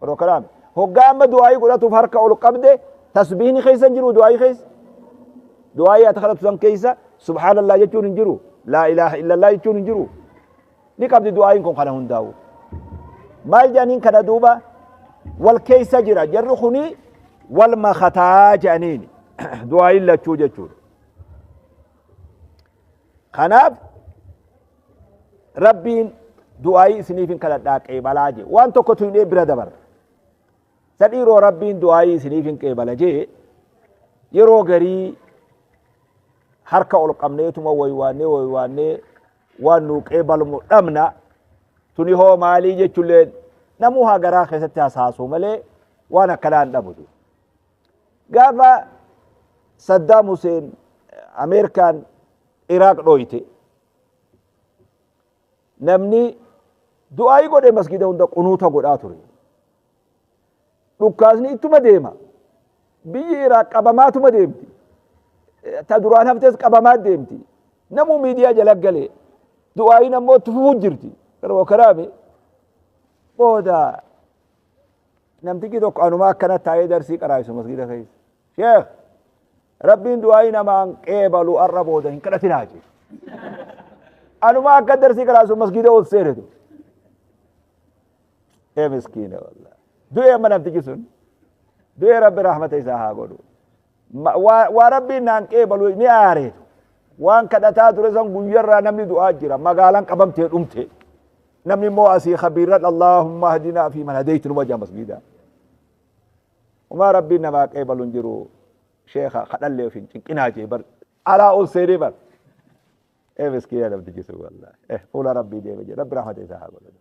Yeroo kanaaf hoggaa amma du'aayii godhatuuf harka ol qabde tasbiihni keessa hin jiru du'aayii keessa. Du'aayii ati kadhatu san keessa subhaanallah jechuun hin jiru. Laa ilaaha illallah jechuun hin jiru. Ni qabdi du'aayiin kun kana hundaa'u. Maal jedhaniin kana duuba wal keessa jira jarri kuni wal makataa jedhaniin du'aayiin lachuu jechuudha. Kanaaf Rabbiin du'aayii isiniif hin kadhadhaa qeebalaa jee waan tokko tuynee bira dabarra. Sa dhiiroo Rabbiin du'aayii isiniif hin qeebala jee yeroo garii harka ol qabneetuma waywaannee waywaannee waan nuu qeebalmu dhabna tuni hoo maalii jechullee namuu haa garaa keessatti hasaasuu malee waan akkanaa hin dhabutu. Gaafa Saddaam Huseen Ameerikaan Iraaq dhooyte namni du'aayii godhee masgiida hunda qunuuta godhaa ture. Dhukkaasni ittuma deema. Biyyi Iraaq qabamaatuma deemti. Ta duraan haftes qabamaa deemti. Namuu miidiyaa jala galee du'aayiin ammoo itti fufuu jirti. Yeroo karaami booda namtichi tokko anuma akkana taa'ee darsii qaraa'isu masgiida keessa. Sheekh Rabbiin du'aayii namaan qeebalu arra booda hin kadhatinaa jee. Anuma akka darsii qaraa'isu masgiida ol seenetu. Ee miskiina wallah. Du'ee amma namtichi sun. Du'ee Rabbi rahmata isaa haa godhu. Waa Rabbiin naan qeebalu ni aareetu. Waan kadhataa ture san guyyarraa namni du'aa jira. Magaalaan qabamtee dhumte. Namni immoo asii kabiirran Allahumma hadinaa fi man hadaytu numa jaa masgiidaa. Umaa Rabbiin namaa qeebalu hin jiru. Sheekha kadhallee of hin cinqinaa jee bar. Alaa ol seenee bar. Ee miskiina namtichi sun wallahi. Eh fuula Rabbii deeme jee. Rabbi rahmata isaa haa godhu.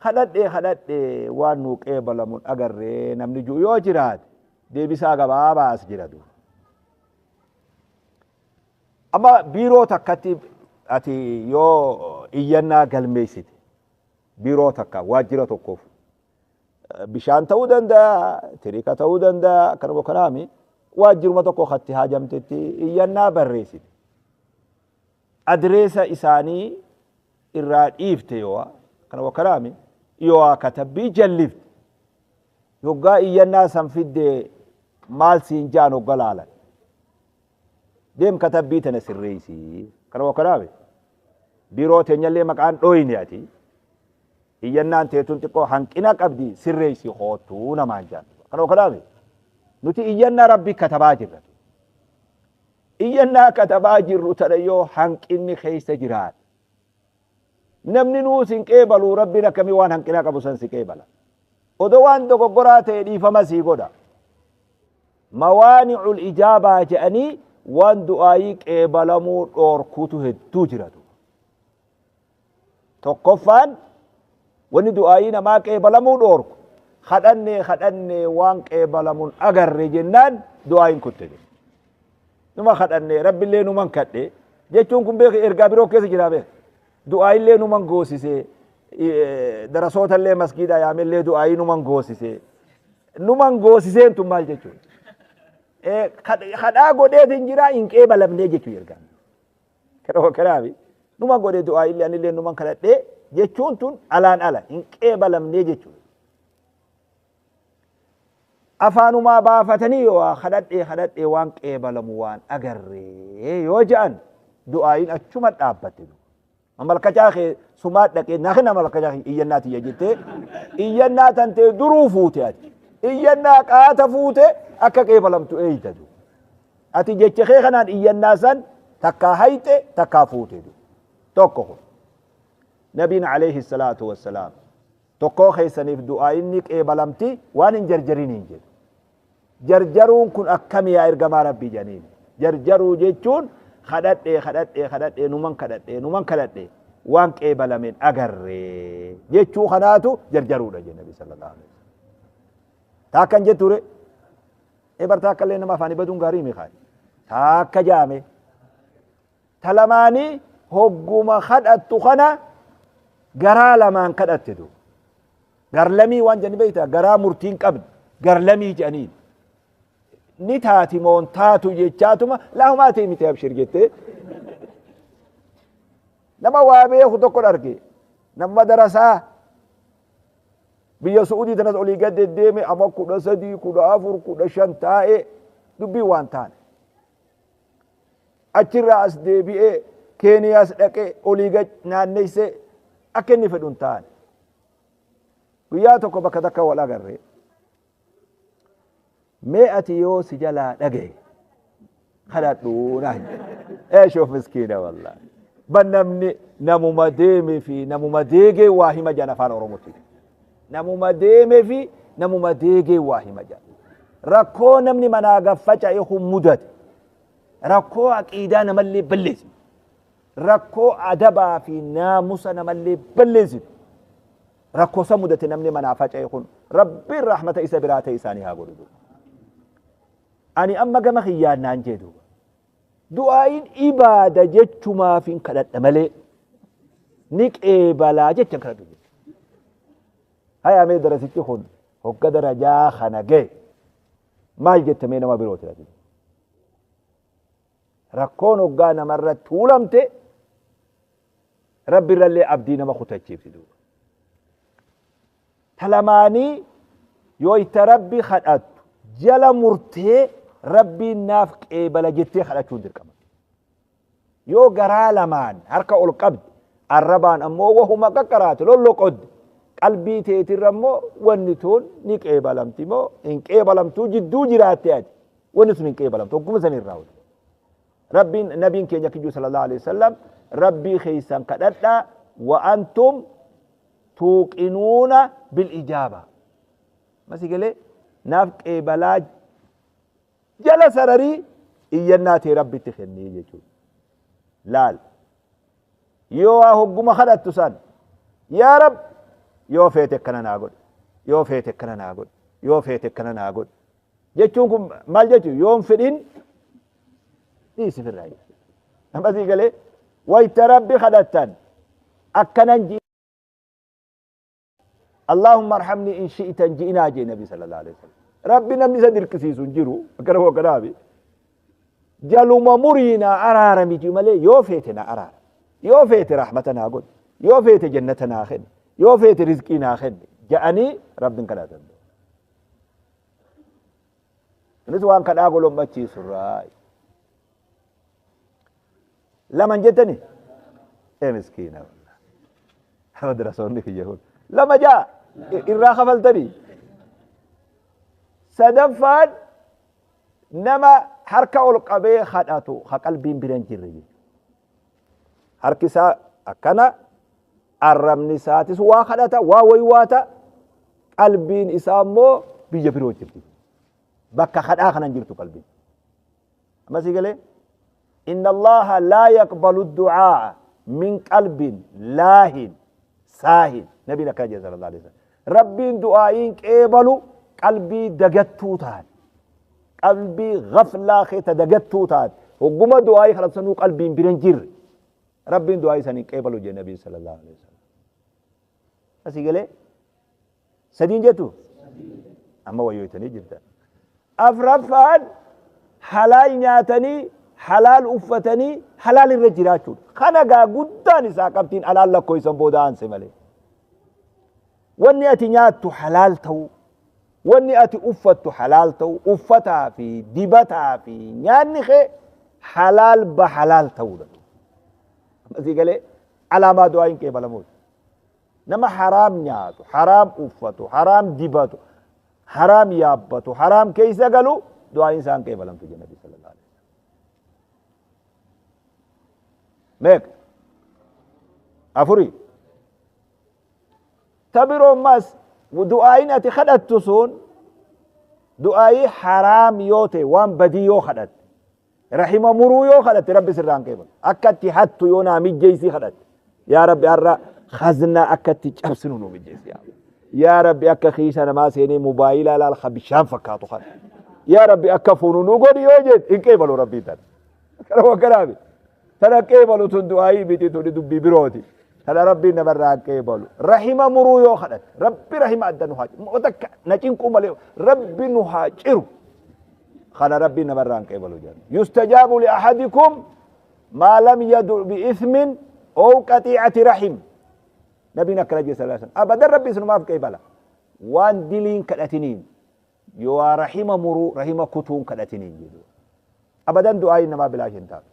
Kadhadhee kadhadhee waan nuu qeebalamu hin agarree namni ji'u yoo jiraate deebisaa gabaabaa as jira duuba. Amma biiroo takkatti ati yoo iyyannaa galmeessite biiroo takka waajjira tokkoof bishaan ta'uu danda'a, tirika ta'uu danda'a, akkanuma kanaami waajjiruma tokko katti haajamtetti iyyannaa barreessite. Adireesa isaanii irraa dhiifte yoo kana wakkalaami yoo katabbii jallifte yoggaa iyyannaa san fidde maal siin jaan hogga laalan deem katabbii tana sirreessi kana wakkalaami biiroo teenyallee maqaan dhooyne ati iyyannaan teetun xiqqoo hanqina qabdi sirreessi koottuu namaan jaan kana wakkalaami nuti iyyannaa rabbii katabaa jirra. Iyyannaa katabaa jirru tana yoo hanqinni keessa jiraate namni nuu sin qeebalu rabbiin akkamii waan hanqina qabu san si qeebala. Odoo waan dogoggoraa ta'e dhiifama sii godha. Mawaani'ul ijaabaa jedhanii waan du'aayii qeebalamuu dhoorkutu hedduu jiratu. Tokkoffaan wanni du'aayii namaa qeebalamuu dhoorku kadhannee kadhannee waan qeebalamun agarre jennaan du'aayiin kutte jedhe. Numa kadhannee rabbillee numan kadhe jechuun kun beeki ergaa biroo keessa jiraa beeki. Du'aayillee numan goosise darasootallee masgiida yaamellee du'aayii numan goosise. Numan goosiseen tun maal jechuudha? Kadhaa godheetiin jiraa hin qeebalamnee jechuu ergaan. Kana kanaafi numa godhe du'aa illee anillee numan kadhadhee jechuun tun alaan ala hin qeebalamnee jechuudha. Afaanumaa baafatanii yoo kadhadhee kadhadhee waan qeebalamu waan agarree yoo ja'an du'aayin achuma dhaabbatte. Mamalkachaa kee sumaa dhaqee naa kenna mamalkachaa kee iyyannaa tiyya jettee iyyannaa tantee duruu fuute ati. Iyyannaa qaata fuute akka qeebalamtu eeyda. Ati jecha kee kanaan iyyannaa san takkaa hayxe takkaa fuute. Tokko kun. Nabiin alayhi salaatu wassalaam tokkoo keessaniif du'aa inni qeebalamti waan hin jarjariniin jedhu. Jarjaruun kun akkami yaa ergamaa Rabbii jedhaniin. Jarjaruu jechuun kadhadhee kadhadhee kadhadhee numan kadhadhee numan kadhadhee waan qeebalamen agarree jechuu kanaatu jarjaruudha jedhe Nabi sallallahu alaihi wasallam. Taakkan jetture ee bar taakka illee nama afaanii baduun gaarii mi kaani. Taakka jaame. Ta lamaanii hogguma kadhattu kana garaa lamaan kadhatte duuba. Garlamii waan jedhani beektaa garaa murtii hin qabne garlamii jedhaniin. Ni taati moon taatu jechaatuma laahumaa ta'e miti abshir jettee. Nama waa beeku tokko arge nama darasaa Biyya Su'uudii tanas olii gad deddeeme ama 13, 14, 15 taa'ee dubbii waan taane. Achirraa as deebi'ee Keeniyaas dhaqee olii gad naanneessee akka inni fedhu hin taane. Guyyaa tokko bakka takka wal agarre. Mee ati yoo si jalaa dhagaye kadhadhu naan jedhe. Ee shoof miskiina wallaahi. Ban namni namuma deeme fi namuma deegee waa hima jedhan afaan Oromootti. Namuma deeme fi namuma deegee waa hima jedhan. Rakkoo namni manaa gad faca'e kun mudate. Rakkoo aqiidaa namallee balleessitu. Rakkoo adabaa fi naamusa namallee balleessitu. Rakkoo isa mudate namni manaa faca'e kun Rabbiin rahmata isa biraa ta'e isaanii haa godhu. Ani amma gama kiyyaan naan jee duuba. Du'aa'iin ibaada jechumaafin kadhadha malee ni qeebalaa jechan kadhadhu jechuudha. Hayaa mee darasichi kun hogga darajaa kana ga'e maal jetta mee nama birooti ati? Rakkoon hoggaa namarra tuulamte Rabbi irrallee abdii nama kutachiifti duuba. Ta lamaanii yoo itti Rabbi kadhattu jala murtee Rabbiin naaf qeebala jettee kadhachuun dirqama. Yoo garaa lamaan harka ol qabde arrabaan ammoo wahuma qaqqaraate lolloqodde qalbii teetirra immoo wanni tun ni qeebalamti moo hin qeebalamtuu jidduu jiraatte ati wanni sun hin qeebalamtu hogguma san irraa hojii. Rabbiin nabiin keenya kijjuu sallallahu alaihi wasallam Rabbii keessan kadhadhaa wa antum tuuqinuuna bil ijaaba. Masi galee naaf qeebalaa jala sararii iyyannaa tee Rabbitti kennii jechuudha. Laal yoo waa hogguma kadhattu san yaa Rab yoo feete akkana naa godhi yoo feete akkana naa godhi yoo feete akkana naa godhi jechuun kun maal jechuun yoon fedhin dhiisi firraa jechuudha. Amma sii galee wayta Rabbi kadhattan akkanan ji Allahumma arhamni in shi'ta hin ji'inaa jee Nabi sallallahu alaihi wasallam. Rabbi namni isa dirqisiisu hin jiru akkana hoo akkanaafi. Jaluma murii naa araarami ji'u malee yoo feete na araara. Yoo feete rahmata naa godhi. Yoo feete jannata naa kenni. Yoo feete rizqii naa kenni. Ja'anii Rabbiin kadhatan. Kunis waan kadhaa golommachiisu irraa. Laman jettani? Ee miskiina. Madrasoonni kiyya kun. Lama ja'a irraa kafaltanii. Sadaffaan nama harka ol qabee kadhatu ka qalbiin bira hin jirre jechuudha. Harki isaa akkana arrabni isaatis waa kadhata waa waywaata qalbiin isaa immoo biyya biroo jirti. Bakka kadhaa kana hin jirtu qalbiin. Amma sii galee? Inna Allaha laa yaqbalu du'aa'a min qalbin laahin saahin. Nabiin akkana jedhe sallallahu alaihi wasallam. Rabbiin du'aa'iin qeebalu qalbii dagattuu taate. Qalbii ghaflaa keessa dagattuu taate. Hogguma du'aa'ii kadhatu qalbiin bira hin jirre. Rabbiin du'aa'ii sanii qeebalu jedhe Nabiin sallallahu alaihi wasallam. Asii galee? Sadiin jettu? Amma wayyoytanii jirtan. Afraffaan halaal nyaatanii, halaal uffatanii, halaal irra jiraachuudha. Kana gaa guddaan isaa qabxiin halaal lakkoofsan booda aanse malee. Wanni ati nyaattu halaal ta'uu, wanni ati uffattu halaal ta'uu, uffataa fi dibataa fi nyaanni kee halaal ba halaal ta'uudha. Asii galee alaamaa du'aa hin qeebalamuudha. Nama haraam nyaatu, haraam uffatu, haraam dibatu, haraam yaabbatu, haraam keessa galu du'aa'iin isaa hin qeebalamtu jedhe Nabi sallallahu alaihi wasallam. Meeqa? Afurii. Ta biroo ammas du'aa'iin ati kadhattu sun du'aa'ii haraam yoo ta'e waan badii yoo kadhatte Rahima muruu yoo kadhatte Rabbi sirraa hin qeebalu. Akka itti hattu yoo naa mijjeessii kadhatte. Yaa Rabbi har'a khaznaa akka itti cabsinu nu mijjeessi. Yaa Allah. Yaa Rabbi akka kiisa namaa seenee mobaayilaa laal ka bishaan fakkaatu kana. Yaa Rabbi akka fuunu nu godhi yoo jette hin qeebalu Rabbii tana. Kana wakkanaafi. Tana qeebalu tun du'aayii miti tuni dubbii birooti. Tana Rabbiin namarraa hin qeebalu. Rahima muruu yoo kadhatte Rabbi rahima adda nu haa ciru. Takka na cinquu malee Rabbi nu haa ciru. Kana Rabbiin namarraa hin qeebalu jedhan. Yustajaabu li ahadikum maa lam yadu bi'ithmin ow qaxiicati rahim. Nabiin akkana jedhe sallallahu alaihi wasallam. Abadan Rabbi isinumaaf qeebala. Waan diliin kadhatiniin yoo rahima muruu rahima kutuun kadhatiniin jedhu. Abadan du'aayin namaa bilaash hin taatu.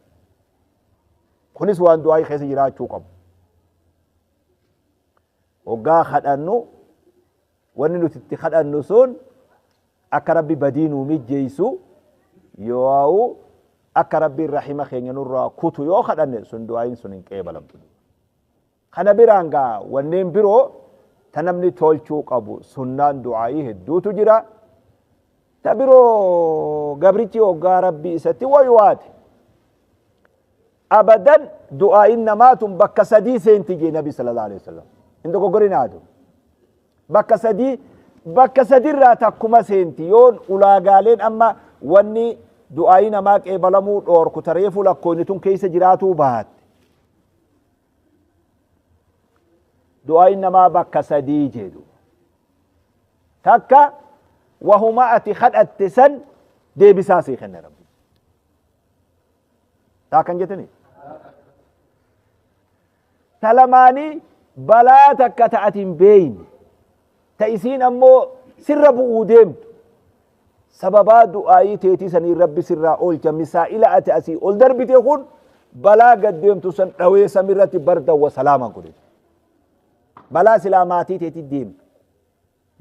Kunis waan du'aayii keessa jiraachuu qabu. Hoggaa kadhannu wanni nuti itti kadhannu sun akka Rabbi badii nuu mijjeessu yoo akka Rabbiin rahima keenya nurraa kutu yoo kadhanne sun du'aayin sun hin qeebalamtu. Kana biraan gaa wanneen biroo ta namni tolchuu qabu sunnaan du'aayii hedduutu jira. Ta biroo gabrichi hoggaa Rabbi isatti waywaate abadan du'aayin namaa tun bakka sadii seenti jee Nabi sallallahu alaihi wasallam. Hin dogoggorinaa tun. Bakka sadii, bakka sadirraa takkuma seenti yoon ulaagaaleen amma wanni du'aayii namaa qeebalamuu dhoorku ta reefu lakkoyne tun keessa jiraatuu baatte. Du'aayin namaa bakka sadii jedhu. Takka wahuma ati kadhatte san deebisaa sii kenna Rabbi. Taa kan jettanii? Ta lamaanii balaa takka ta ati hin beeyne ta isiin ammoo sirra bu'uu deemtu sababaa du'aayii teetii sanii Rabbi sirraa oolcha. Misaa'ila ati asii ol darbite kun balaa gad deemtu san dhawee samirratti bardan wa salaaman godhe. Balaa silaa maatii teetii deemtu,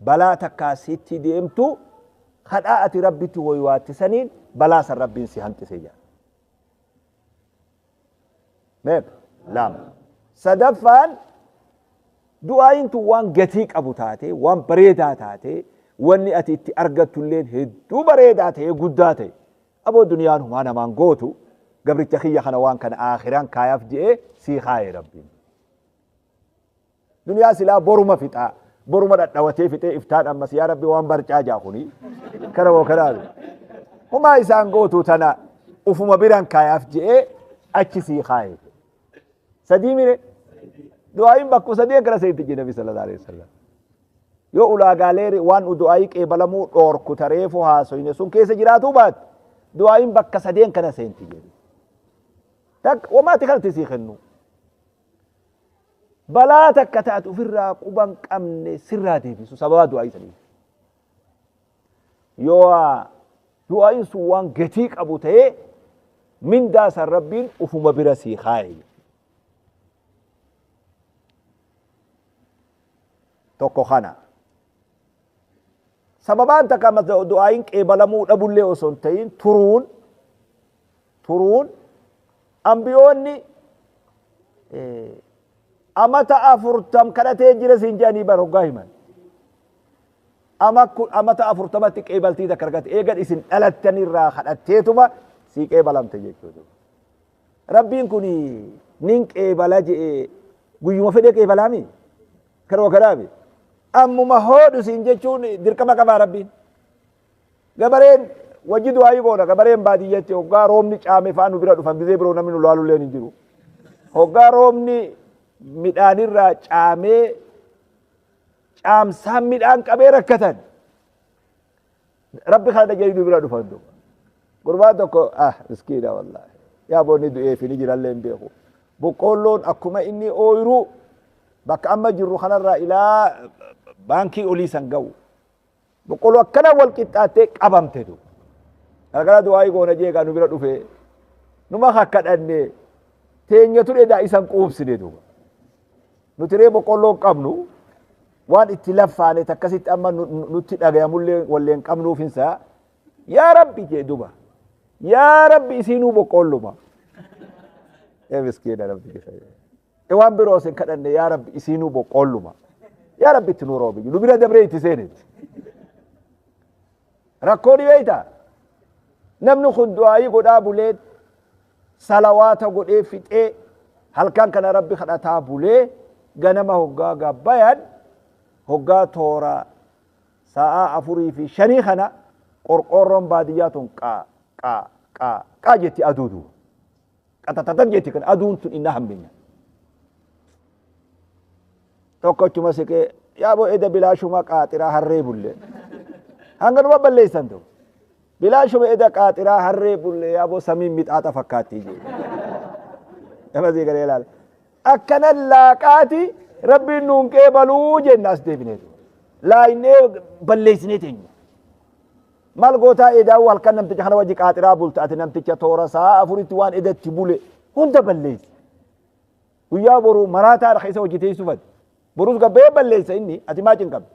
balaa takkaa sitti deemtu, kadhaa ati Rabbitti woywaatte saniin balaa san Rabbiin si hanqise jedha. Meeqa? Lama. Sadaffaan du'aayin tun waan gatii qabu taate, waan bareedaa taate, wanni ati itti argattulleen hedduu bareedaa ta'e, guddaa ta'e. Aboo duniyaan humaa namaan gootu, gabricha kiyya kana waan kana aakhiraan kaayaaf je'ee sii kaaye Rabbiin. Duniyaa silaa boruma fixaa, boruma dhadhawatee fixee iftaan ammas yaa Rabbi waan barcaa jaa kuni kana moo kanaa humaa isaan gootu tana ufuma biran kaayaaf je'ee achi sii kaaye. Sadii mire du'aayin bakku sadii akkana seenti jee Nabi sallallahu alaihi wasallam. Yoo ulaagaalee waan du'aayii qeebalamuu dhoorku tareefu haasoyne sun keessa jiraatuu baatte du'aayin bakka sadeen kana seenti jedhu. Takka wamaati kanatti sii kennu. Balaa takka taate ofirraa quban qabne sirraa deebisu sababaa du'aayii sanii. Yoo du'aayin sun waan gatii qabu ta'ee mindaa san Rabbiin ufuma bira sii kaaye. Tokko kana. Sababaan takka ammas du'aayin qeebalamuu dhabullee osoo hin ta'in turuun ambiyoonni amata 40 kadhatee jira siin jedhanii bar hoggaa himan. Amata 40tti qeebaltii takka argate eegan isin dhalattanirraa kadhatteetuma sii qeebalamte jechuudha. Rabbiin kun nin qeebala je'e guyyuma fedhee qeebalaami? Kanuma kanaami. Ammuma hoodhu siin jechuun dirqama qabaa Rabbiin. Gabareen wajji du'aayii goona. Gabareen baadiyyatti hoggaa roobni caame fa'aa nu bira dhufan, gizee biroo namni nu laalulleen hin jiru. Hoggaa roobni midhaanirraa caamee caamsaan midhaan qabee rakkatan. Rabbi kana dhaga'ee nu bira dhufan duuba. Gurbaan tokko miskiina wallaahi. Yaa boonni du'ee fi ni jirallee hin beeku. Boqqoolloon akkuma inni ooyiruu bakka amma jirru kanarraa ilaa baankii olii san ga'u. Boqqolloo akkana wal qixxaattee qabamte tu. Galgala du'aayii goona jeegaa nu bira dhufee numa kakkadhanne teenya ture daa isan quubsine duuba. Nuti ree boqqolloo hin qabnu, waan itti laffaane takkasitti amma nutti dhagayamullee wallee hin qabnuuf hinsa. Yaa Rabbi jee duba. Yaa Rabbi isiinuu boqqoolluma. Ee miskiina Rabbi kisa. E waan biroo isin kadhanne, yaa Rabbi isiinuu boqqoolluma. Yaa Rabbi itti nuu roobi. Nu bira dabree itti seenetti. Rakkoo ni beektaa? Namni kun du'aayii godhaa bulee, salawaata godhee fixee, halkan kana Rabbi kadhataa bulee, ganama hoggaa gabbayan hoggaa toora sa'aa 4 fi 5 kana qorqoorroon baadiyyaa tun qaa qaa qaa qaa jetti, aduu duuba. Qaxaxaxan jetti kan aduun tun inna hammeenya. Tokkochuma siqee yaaboo eda bilaashuma qaaxiraa harree bulle. Hanga numa balleessan ta'u. Bilaashuma eda qaaxiraa harree bulle, yaaboo samiin mixaaxa fakkaatti jee. Nama sii galee ilaala. Akkana laaqaati Rabbiin nuun qeebaluu jenna as deebineetu. Laaynee balleessinee teenya. Maal gootaa edaa'uu halkan namticha kana wajji qaaxiraa bulta ati namticha toora sa'a afuritti waan edatti bule hunda balleessi. Guyyaa boruu maraataadha keessa hojii teessufate. Borus gabbee balleessa inni ati maa cinqabde.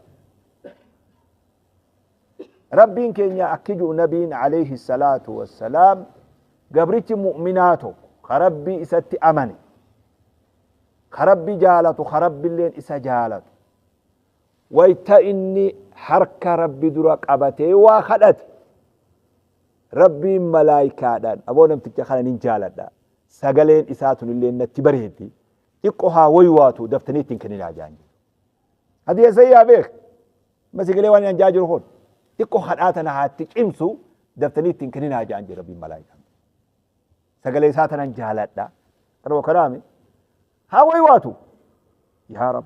Rabbiin keenya akki ji'u nabiin alayhi salaatu wassalaam gabrichi mu'minaa tokko ka Rabbii isatti amane ka Rabbi jaalatu ka Rabbilleen isa jaalatu wayta inni harka Rabbi dura qabatee waa kadhate Rabbiin malaayikaadhaan aboo namticha kana nin jaaladha sagaleen isaa tunillee natti bareeddi xiqqo haa waywaatu daftanii ittiin kenninaa jaan. Hadiya sayyaa beek masigalee waan anjaa jiru kun xiqqo hadhaa tana haatti cimsu daftanii ittiin kenninaa jaan jedhe Rabbiin malaayikaan. Sagalee isaa tanan jaaladha. Kanuma kanaami haa waywaatu. Yaa Rab,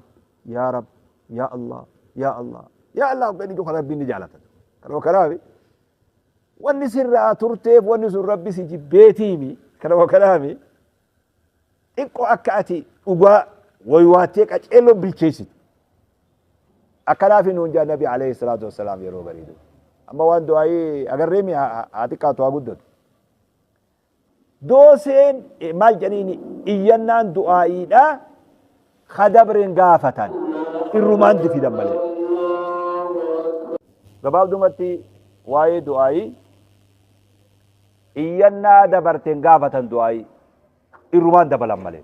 yaa Rab, yaa Allah, yaa Allah, yaa Allah inni jiru Rabbiin ni jaalata. Kanuma kanaami wanni sirraa turteef wanni sun Rabbi si jibbeetiimi. Kanuma kanaami xiqqoo akka ati dhugaa waywaattee qaceelloo bilcheessitu. Akkanaafi nuun jaa Nabi alayhi salaatu wassalaam yeroo bariidu. Amma waan du'aayii agarree mi haa xiqqaatu haa guddatu. Dooseen maal jedhaniini iyyannaan du'aayiidha kadabreen gaafatan irrumaan fidan malee. Gabaabdumatti waa'ee du'aayii iyyannaa dabarteen gaafatan du'aayii irrumaan dabalan malee.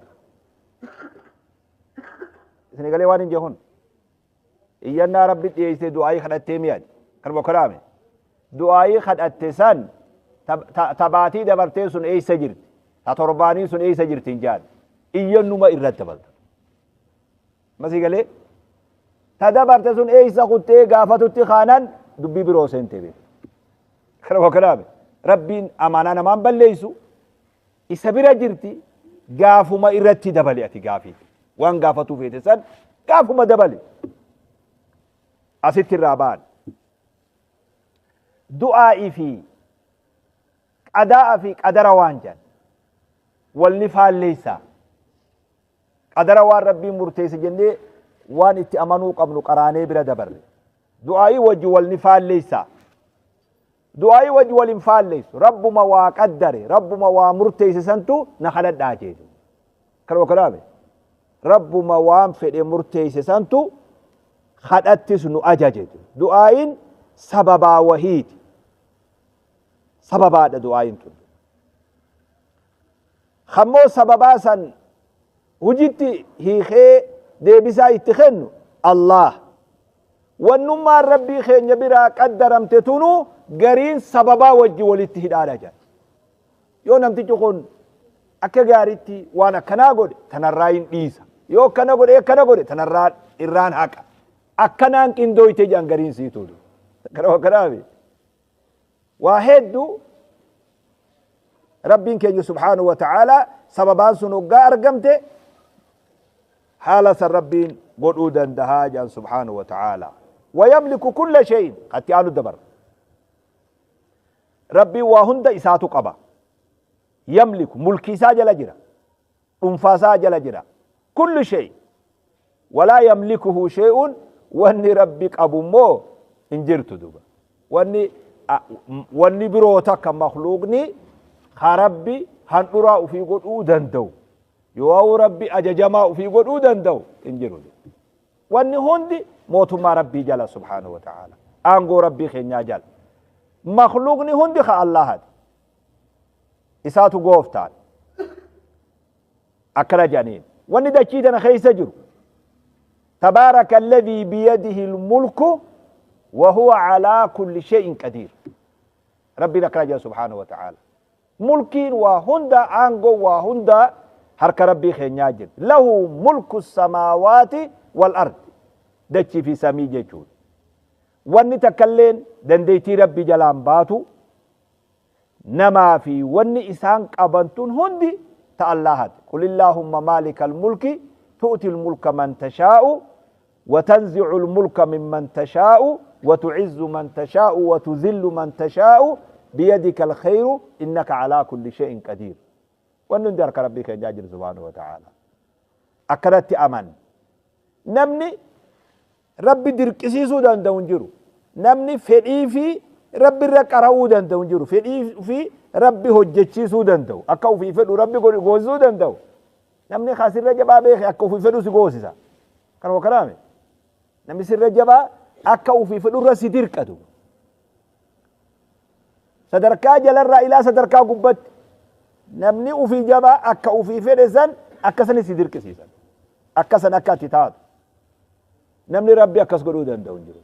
Isin galee waan hin jehuun iyyannaa Rabbi dhiyeessee du'aayii kadhattee mi'aati. Kanuma kanaame du'aayii kadhatte san tabaatii dabartee sun eessa jirti? Ta torbaanii sun eessa jirti hin jaan. Iyyannuma irratti dabalta. Masii galee ta dabarte sun eessa kuttee gaafatutti kaanan dubbii biroo seentee beeku. Kanuma kanaame Rabbiin amaanaa namaan balleessu isa bira jirti gaafuma irratti dabale ati gaafii. Waan gaafatuu feete san gaafuma dabale. Asitti irraa ba'an. Du'aa'ii fi qadaa'a fi qadara waan jedhan walni faalleessaa. Qadara waan Rabbiin murteesse jennee waan itti amanuu qabnu qaraanee bira dabarre. Du'aa'ii wajji walni faalleessaa. Du'aa'ii wajji wal hin faalleessu. Rabbuma waa qaddare, Rabbuma waa murteesse santu na kadhadhaa jedhu. Kanuma kanaame. Rabbuma waan fedhe murteesse santu kadhattis nu ajaje. Du'aa'iin sababaa wahiiti. Sababaadha du'aa'iin tun. Kammoo sababaa san hujitti hiikee deebisaa itti kennu Allah. Wannummaan Rabbii keenya biraa qaddaramte tunuu gariin sababaa wajji walitti hidhaadha jedha. Yoo namtichi kun akka gaariitti waan akkanaa godhe tanarraa hin dhiisa. Yoo akkana godhe akkana godhe tanarraa irraan haqa. Akkanaan qindooyte jedhan gariin siituu. Kanuma kanaafi. Waa hedduu Rabbiin keenya subhaanahu wa ta'aalaa sababaan sun hoggaa argamte haala san Rabbiin godhuu dandahaa jedhan subhaanahu wa ta'aalaa. Wayamliku kulla shay'in katti aanu dabarra. Rabbiin waa hunda isaatu qaba. Yamliku mulki isaa jala jira. Dhuunfaa isaa jala jira. Kullu shay walaa yamlikuhu shay'un wanni Rabbi qabu immoo hin jirtu duuba. Wanni biroo takka makhluuqni ka Rabbi handhuraa ufii godhuu danda'u yoo Rabbi ajajamaa ufii godhuu danda'u hin jiru. Wanni hundi mootummaa Rabbii jala subhaanahu wa ta'ala. Aangoo Rabbii keenyaa jala. Makhluuqni hundi ka Allahaati. Isaatu gooftaan. Akkana jedhaniin. Wanni dachii tana keessa jiru. Tabaaraka alladhii biyadihi almulku wa huwa alaa kulli shay'in qadiir. Rabbiin akkana jedha subhaanahu wa ta'ala. Mulkiin waa hunda aangoo waa hunda harka Rabbii keenyaa jirti. Lahu mulku samaawaati wal ardi. Dachii fi samii jechuudha. Wanni takkalleen dandeettii Rabbii jalaan baatu namaa fi wanni isaan qabantun hundi ta Allahaati. Qul illaahumma maalikal mulki tu'til mulka man tashaa'u wa tanzi'ul mulka mimman tashaa'u wa tu'izzu man tashaa'u wa tuzillu man tashaa'u biyadikal khayru innaka alaa kulli shay'in qadiir. Wanni hundi harka Rabbii keenyaa jiru subhaanahu wa ta'aala. Akkanatti aman. Namni Rabbi dirqisiisuu danda'u hin jiru. Namni fedhii fi Rabbi irra qara'uu danda'u hin jiru. Fedhii fi Rabbi hojjechiisuu danda'u. Akka ofii fedhu Rabbi godhu goosisuu danda'u. Namni kaa sirra jabaa beeke akka ofii fedhu si goosisa. Kanuma kanaame. Namni sirra jabaa akka ofii fedhu irra si dirqatu. Sadarkaa jalarraa ilaa sadarkaa gubbatti namni ufii jabaa akka ufii fedhe san akka sani si dirqisiisan. Akka san akka ati taatu. Namni Rabbi akkas godhuu danda'u hin jiru.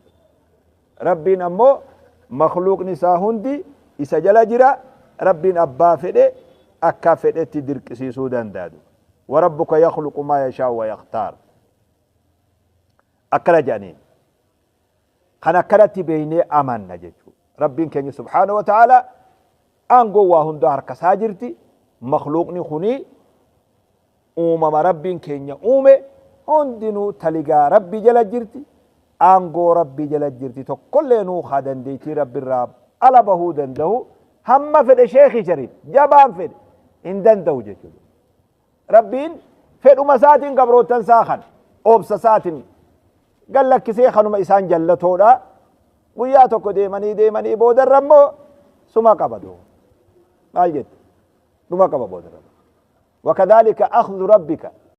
Rabbiin ammoo makhluuqni isaa hundi isa jala jira. Rabbiin abbaa fedhe akka fedhetti dirqisiisuu danda'a. Warabbuka yakhluqu maa yashaa'u wa yakhtaar. Akkana jedhaniin. Kan akkanatti beeynee amanna jechuudha. Rabbiin keenya subhaanahu wa ta'ala aangoo waa hundaa harka isaa jirti. Makhluuqni kuni uumama Rabbiin keenya uume hundinuu taligaa Rabbii jala jirti. Aangoo Rabbii jala jirti. Tokkolleenuu haa dandeettii Rabbiirraa ala bahuu danda'u. Hamma fedhe sheekhi shariif jabaan fedhe hin danda'u jechuudha. Rabbiin fedhuma isaatiin gabroottan isaa kana obsa isaatiin gad lakkisee kanuma isaan jallatoodha. Guyyaa tokko deemanii deemanii boodarra immoo suma qaba duuba. Maal jette? Dhuma qaba boodarra. Wakadhaalika akhdhu rabbika.